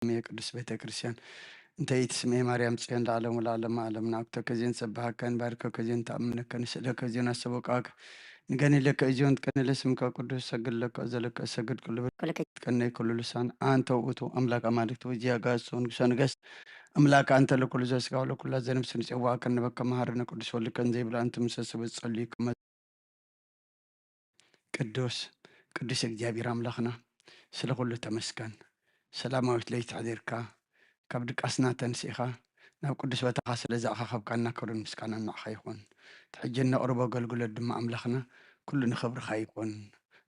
ስምየ ቅዱስ ቤተ ክርስቲያን እንተ ኢትስምየ ማርያም ጽዮን ለዓለም ወለዓለመ ዓለም። ንኣክብረከ እዝዮን ንሰብሐከ ንባርከከ እዝዮን ንተኣምነከ ንስእለከ እዝዮን ኣሰበቃከ ንገንለከ እዝዮን ትቀንለ ስምከ ቅዱስ ሰግድ ለከ ዘለከ ሰግድ ኩሉ ትቀነይ ኩሉ ልሳን ኣንተ ውእቱ ኣምላክ ኣማልክት ወእግዚእ ኣጋእዝት ወንጉሰ ነገስት ኣምላክ ኣንተ ለኩሉ ዘስጋ ወለኩላ ዘነፍስ ንጽዋዕከ ንበከ መሃረነ ቅዱስ ወልድከ እንዘይብል ኣንተ ምሰ ሰብ ጸልዩ ቅዱስ ቅዱስ እግዚኣብሔር ኣምላኽና ስለ ኩሉ ተመስገን። ሰላማዊት ለይቲ ኣሕዲርካ ካብ ድቃስና ተንሲእኻ ናብ ቅዱስ ቦታኻ ስለ ዘእኻኸብካና ክብርን ምስጋናን ንዓኻ ይኹን። እቲ ሕጂ እነቕርቦ ኣገልግሎት ድማ ኣምላኽና ኩሉ ንኽብርኻ ይኹን።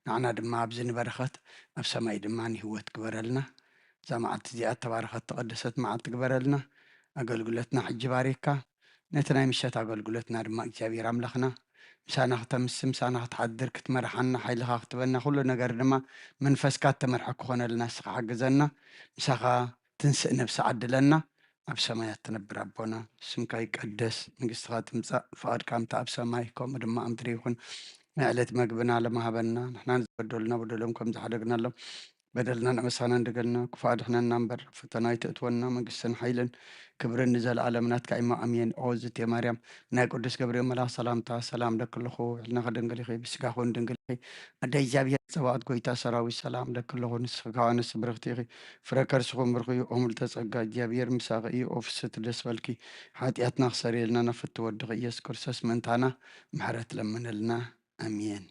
ንዓና ድማ ኣብዚ ንበረኸት ኣብ ሰማይ ድማ ንህይወት ግበረልና። እዛ መዓልቲ እዚኣ እተባረኸት ተቐደሰት መዓልቲ ግበረልና። ኣገልግሎትና ሕጂ ባሪካ ነቲ ናይ ምሸት ኣገልግሎትና ድማ እግዚኣብሔር ኣምላኽና ምሳና ክተምሲ ምሳና ክትሓድር ክትመርሓና ሓይልኻ ክትበና ኩሉ ነገር ድማ መንፈስካ እተመርሐ ክኾነልና ንስኻ ሓግዘና። ምሳኻ ትንስእ ነብሲ ዓድለና። ኣብ ሰማያት ትነብር ኣቦና ስምካ ይቀደስ መንግስትኻ ትምጻእ ፍቓድካ ምታ ኣብ ሰማይ ከምኡ ድማ ኣብ ምድሪ ይኹን። ናይ ዕለት መግብና ለማሃበና ንሕና ዝበደሉና በደሎም ከም ዝሓደግናሎም በደልና ንመሳና እንደገልና ክፉእ ኣድሕነና እምበር ፈተና ኣይተእትወና መንግስትን ሓይልን ክብርን ንዘለኣለም ናትካ እሞ ኣሜን። ኦ ዝቴ ማርያም ናይ ቅዱስ ገብርኤል መልኣኽ ሰላምታ ሰላም ለክልኹ ሕልና ከደንግል ኢኺ ብስጋ ኮን ድንግል ኢኺ ኣደ እግዚኣብሔር ጸባኦት ጎይታ ሰራዊት ሰላም ለክልኹ ንስኺ ከዋንስ ብርኽቲ ኢኺ ፍረ ከርስኹም ብርኽ እዩ ኦሙል ተጸጋ እግዚኣብሔር ምሳኺ እዩ ኦፍስት ደስ በልኪ ሓጢኣትና ክሰርየልና ናብ ፍትወ ወድኺ ኢየሱስ ክርስቶስ ምእንታና ምሕረት ለምንልና ኣሜን።